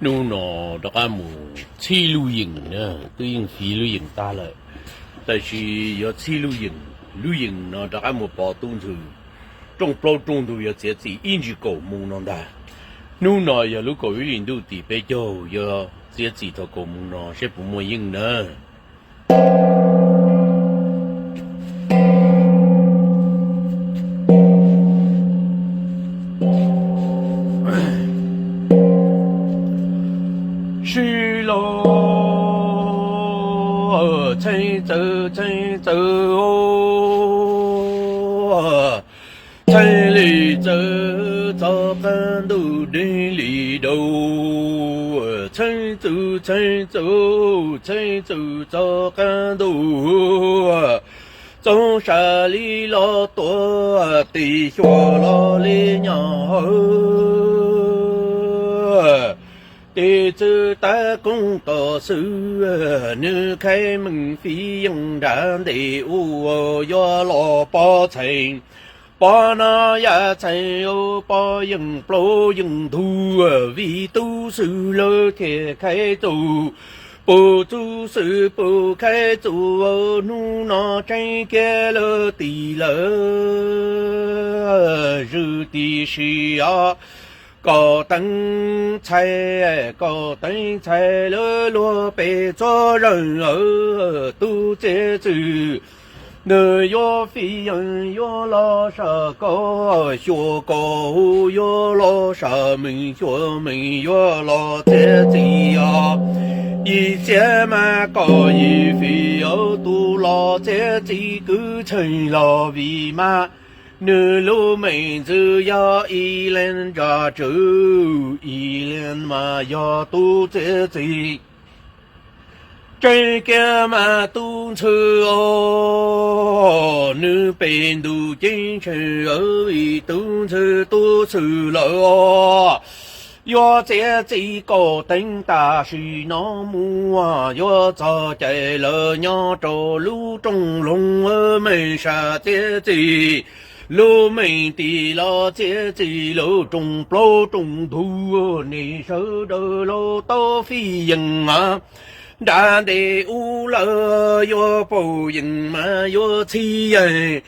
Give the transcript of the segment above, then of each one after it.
Hnub no rov qab mus txhij lub yeem na, twb yeej fiv lub yeem tag lawm, tab sis yuav txhij lub yeem. Lub yeem no rov qab mus pov tub ntxhw rooj plaub rooj ntug yuav txiav txim ib ntsis kaum moos no ntag. Hnub no yog lub kaum ib hlis ntuj tim peb caug, yuav txiav txim thaum kaum moos no seb puas muaj yeej na. Sib los txheej txawv txheej txawv, txheej li txawv txog qab ntuj deb li dau, txheej txawv txheej txawv txheej txawv txog qab ntuj, txoov sam li los tuav tis xyuas los li nyob hawv. Tes txwv tav koob tom xwb, nws khaib meej fiv yeej nrad ntes ua yuav los pov txheej. Pov no yam txheej ua pov yeej plaub yeej ntug, vim tub xwm lawv thiaj khaib txuj, pub tub xwm pub khaib txuj. Hnub no tseeb kiag lawv tis lawv zwm tis si os. Kom teev txhais, kom teev txhais lawv luag pem txhua zaus, tub txiav txim nws yuav fiv yeej yuav los sam koj, xyuas koj hu yuav los sam meej, xyuas meej yuav los txiav txim os. Yim txiav mas kom yim fiv, tus los txiav txim kwv txheej los vim mas nws lub meej ntxwv yog ib leeg ntsa tswv, ib leeg mas yog tub txiav txim. Tseeb kiag mas tub ntxhw os, nws pem ntuj ceeb tsheej vim tub ntxhw tub xwm lawm os. Yuav txiav txim kom teev tam sim no mus, yuav txog cai lawv nyob rau lub rooj loog, meej sam txiav txim, lub meej tis los txiav txim lub rooj plaub rooj ntug, nej sawv daws los tau fiv yeej nrad ntes ub lawm, yuav pauj yeej mas yuav txhij yeej.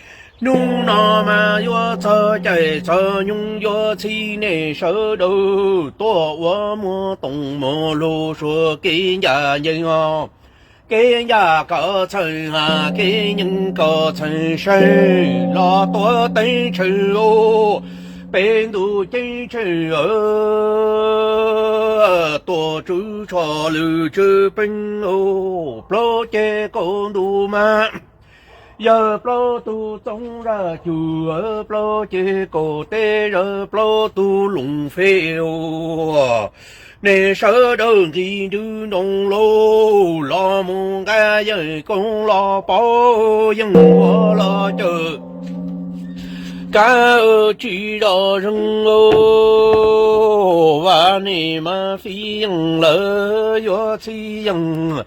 Hnub no mas yuav txog caij txog nyoog yuav txhij, nej sawv daws tuaj ua muag toom muag lug suav kev ncaj ncees os. Kev ncaj kom txheej has, kev nyeej kom txheej saib, los tuav teeb tsheej os, pem ntuj ceeb tsheej, tuaj tswv tsho lwm tswv peev os. Plaub ceg kaum ntuj mas yog plaub tug txoov zaj cug, plaub ceg kaum teb yog plaub tug loos fej os. Nej sawv daws nqis nrwv nroos lauj, los mus nqa yeej koob los pauj yeej ua los cawm, kav tsis zoj zeeg os. Vam nej mas fiv yeej lawm yuav txhij yeej,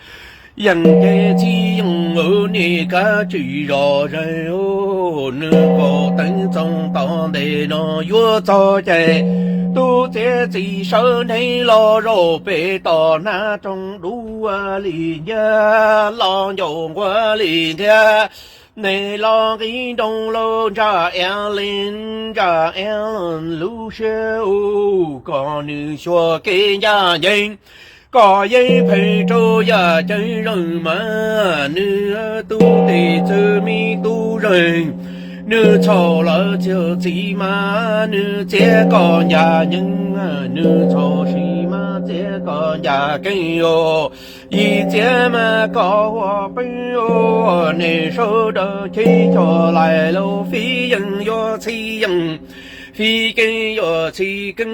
yeej ces txhij yeej, nej kav tsis zoj zeeg os. Nws kom teev txoov tom ntej no yuav txog cai, tub txiav txim sawv ntev los zaum pem tom hnav rooj dub li nciab, los ncauj nquag li ntiag. Nej los nqis nroos lauj, ntsaj ea li, ntsaj ea lub siab ub, kom nws xyuas kev ncaj ncees, kom yeej phem rau yaj ceeb zeej mas. Nws tub txiav txim me tub zeej, nws txhaum lawm txiav txim mas nws txiav kom ncaj ncees, nws txhaum siv mas txiav kom ncaj ncees os. Yim txiav mas kom huam peeb os, nej sawv daws cheb choj lais lauj, fiv yeej yuav txhij yeej, fiv keeb yuav txhij keeb,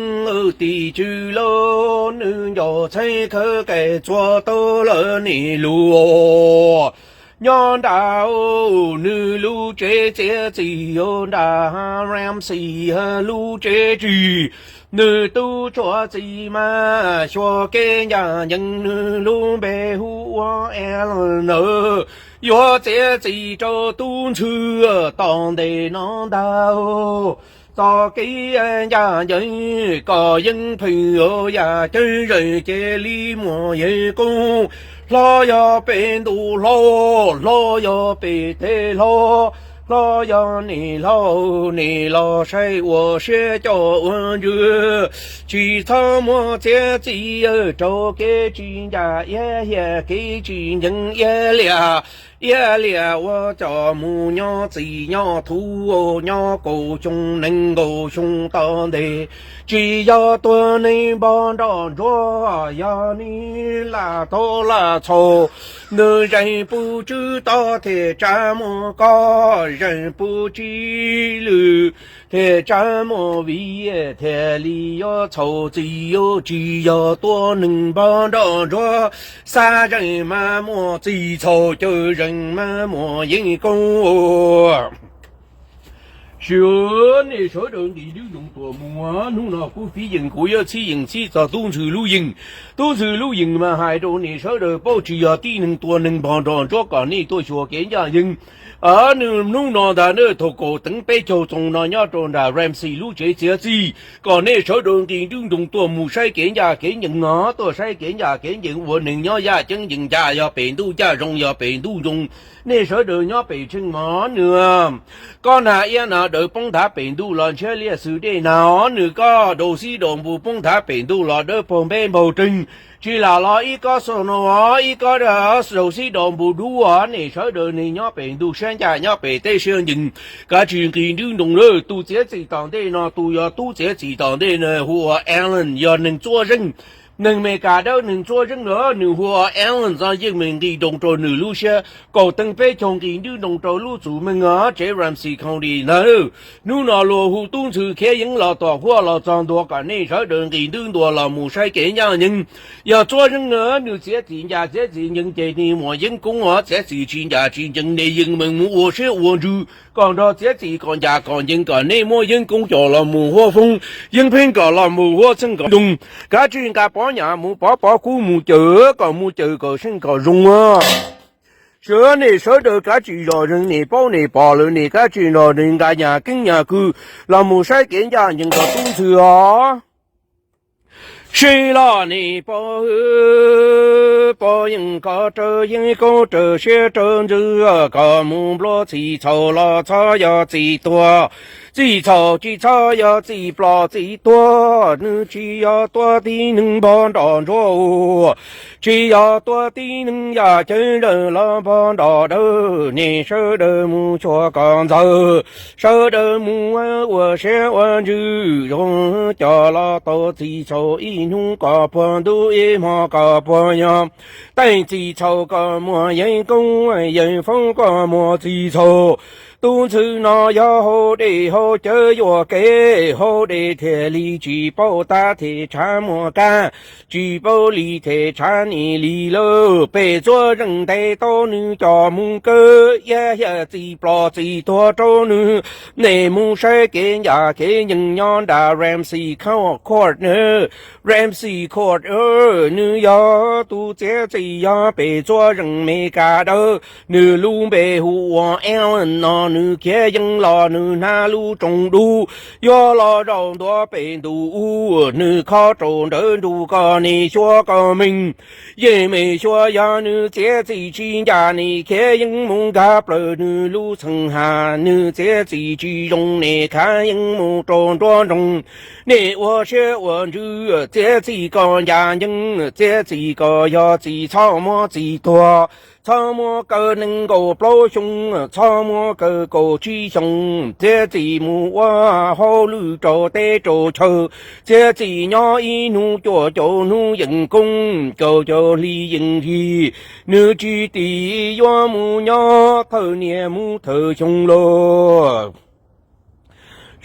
tim tswv lauj, nws nco txheeb khawb kaim txuas tau lawm nej lub. Nyob nram nws lub tsev txiav txim os, nram Ramsey lub tsev tswv, nws tub txuas txim mas xyuas kev ncaj ncees, nws lub npe hu ua Alan nawb. Yuav txiav txim rau tub ntxhw tom ntej no ntag. Txoj kev ncaj ncees kom yeej phem, yam ceeb zeej cia li muaj yeeb koob. Hlob yog pem ntuj hlob, hlob yog pem teb hlob, hlob yog niam hlob, niam los saib ua siab coj ua ntsws. Tsis txhob muaj txiav txim rau kev tsis ncaj, iab hiam kev tsis ncees, iab liam, iab liam ua coj mus nyob txim nyob thuv, nyob kaum xyoo nees nkaum xyoo tom ntej. Tsis yog tuag neeg npog nroj ntsuag, yog neeg laj tau laj txhaum, nws zeem pub tswv tod thiaj tsa muaj koj, zeem pub tswv lwm thiaj tsa muaj viv, thiaj li yuav txhaum txim yuav. Tsis yog tuag neeg npog nroj ntsuag, xav zeem mas muaj txim txhaum, caw zeem mas muaj yeeb koob. Sawv nej sawv daws nqis nruab nroos tuaj mus, hnub no kuv fiv yees kuv yuav txhib yees txhib txog Tub Ntxhw lub yees. Tub Ntxhw lub yees mas hais rau nej sawv daws paub, tsis yog tib neeg tuag neeg npog nroj ntsuag kom nej tuaj xyuas kev ncaj ncees. Nws hnub no ntag na, thaum kaum teev peb caug txoos no nyob rau nram Ramsey lub tsev txiav txim, kom nej sawv daws nqis nruab nroos tuaj mus saib kev ncaj kev ncees no, tuaj saib kev ncaj kev ncees ua neeg nyob yaj ceeb ncees ncaj, yog pem ntuj ncaj zoo yog pem ntuj zoo. Nej sawv daws nyob pem tsheej mos nws, kob nag iab nag daws poob nthav pem ntuj los ntshiab liaj xwm dej nag, nws kob daus xib daus npus poob nthav pem ntuj los dawb paug npeb npaug reeg. Tsis lam los ib kob xo no, ib kob daus xib daus npus dub os. Nej sawv daws neeg nyob pem ntuj siab ncaj nyob pem teb siab ncees, kav tsij nqis nruab nroos lawm. Tus txiav txim tom ntej no tus yog tub txiav txim tom ntej no hu ua Alan, yog neeg Txuab Zeej. Neeg Meskas dawb neeg Txuab Zeej los nws hu ua Alan, txog yeej meem nqis nroos rau nws lub siab. Kaum teev peb caug nqis nruab nroos rau lub txum meej os, tsev Ramsey County ntag. Hnub no luag hu Tub Ntxhw khiav yeeb los tom huab los txog ntua, kom nej sawv daws nqis nruab nroos los mus saib kev ncaj ncees. Yog Txuab Zeej nws txiav txim ncaj txiav txim ncees ces nws muaj yeeb koob os, txiav txim tsis ncaj tsis ncees nej yeej meem mus ua siab ua ntsws kom nrog txiav txim kom ncaj kom ncees, kom nej muaj yeeb koob coj los mus huab foob, yeeb pheeb kom los mus huab txheej kom zoo. Kav tsij nqa pov nyam mus pov pov kub mus cawm, kom mus cawm kom seej kom zoo. Sawv nej sawv daws kav tsij zom zees, nej paub nej pom lawm nej kav tsij zom zees nqa nyam keeb nyam kwm los mus saib kev ncaj ncees rau Tub Ntxhw os. Sib los nej pov hwv pov yeej kom raws yeeb koob raws siab raws ntsws, kom mus nplua txim txhaum los txhob yog txim tuag. Txim txhaum tsis txhob yog txim ploj txim tuag, nws tsis yog tuag tib neeg npog nroj ntsuag, tsis yog tuag tib neeg yaj ceeb zeej los npog nroj dawb. Nej sawv daws mus xyuas kom ntxaws, sawv daws mus ua siab ua ntsws zoo, coj los tau txim txhaum ib hnub kom puag ntuj ib hmo kom puag yog. Teem txim txhaum kom muaj yeeb koob, yeeb foob kom muaj txim txhaum. Tub Ntxhw no yog hauv dej hauv cawv yuam kev, hauv dej thiaj li tsis paub tab thiaj tshav muaj kab, tsis paub li thiaj tshav nim li lawm. Pem Txuab Zeej ntes tau nws coj mus kaw, iab hiam txim ploj txim tuag rau nws. Nej mus saib kev ncaj kev ncees nyob nram Ramsey County Court na. Ramsey Court, nws yog tus txiav txim yog pem Txuab Zeej Meskas dawb. Nws lub npe hu ua Alan no, nws khiav yeeb los nws hnav lub rooj dub, yuav los zaum ntua pem ntuj ub, nws khob rau nrawv ntuj kom nej xyuas kom meej. Yeej meej xyuas yog nws txiav txim tsis ncaj nej khiav yeeb mus nkag plaws nws lub txheej ham, nws txiav txim tsis zoo nej khiav yeeb mus rau nruab nroog. Nej ua siab ua ntsws txiav txim kom ncaj ncees, txiav txim kom yog txim txhob muab txim tuag, txhob muab kaw nees nkaum plaub xyoo, txhob muab kaw kaum tsib xyoo, txiav txim mus ua hauj lwm rau teb rau chaw, txiav txim nyob ib hnub cuaj caum hnub yeej koob, kaum caum hli yeej hli, nws tsis tim yuav mus nyob thawj niaj mus thawj xyoo lauj.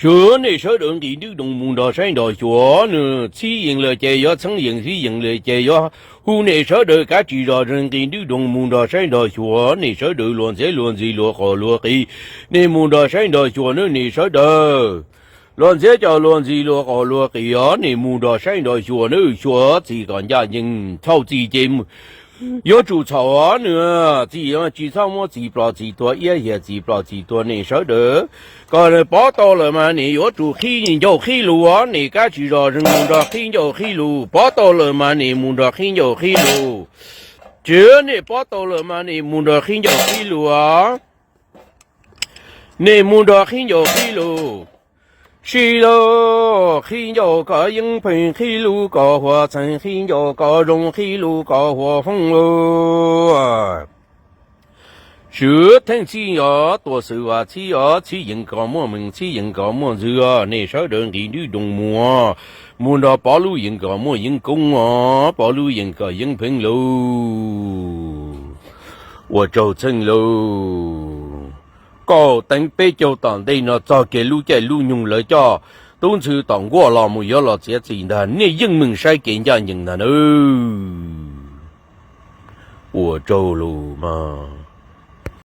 Sawv nej sawv daws nqis nruab nroos mus nrog saib nrog xyuas, nws txhib yees lawm ces yuav txheeb yees, txhib yees lawm ces yuav hu. Nej sawv daws kav tsij zom zees nqis nruab nroos mus nrog saib nrog xyuas, nej sawv daws luag ntxhiab luag ntxig luag qos luag qis, nej mus nrog saib nrog xyuas nawb nej sawv daws. Luag ntxhiab cov luag ntxig luag qos luag qis os, nej mus nrog saib nrog xyuas nawb, xyuas txim kom ncaj ncees, txhaum txim ces Yuav tsum txhaum os nws, txiv tsis txhob muab txiv plos txiv tuag, iab hiam txiv plos txiv tuag nej sawv daws. Kom nws pov tau lawm mas nws yuav tsum qhib ncauj qhib lus os, nws kav tsij zog zeeg mus nrog qhib ncauj qhib lus. Pov tau lawm mas nws mus nrog qhib ncauj qhib lus. Tsis, nws pov tau lawm mas nws mus nrog qhib ncauj qhib lus os. Nws mus nrog qhib ncauj qhib lus. Sib lug qhib ncauj kom yeeb pheej, qhib lus kom huam txheej, qhib ncauj kom zoo, qhib lus kom huam hoob lug. Swv theej txhib os, tuam xwm vas txhib os, txhib yees kom muaj meej, txhib yees kom muaj ntxwg os, nej sawv daws nqis nrwb doog mus, mus nrog pov lub yees kom muaj yeeb koob os, pov lub yees kom yeeb pheej lauj. Ua tsaug txheej lauj. Kaum teev peb caug tom ntej no txog kiag lub caij lub nyoog lawv coj tub ntxhw tom nkuaj los mus yuav los txiav txim ntag, nej yeej meem saib kev ncaj ncees ntag nawb. Ua tsaug lauj mas.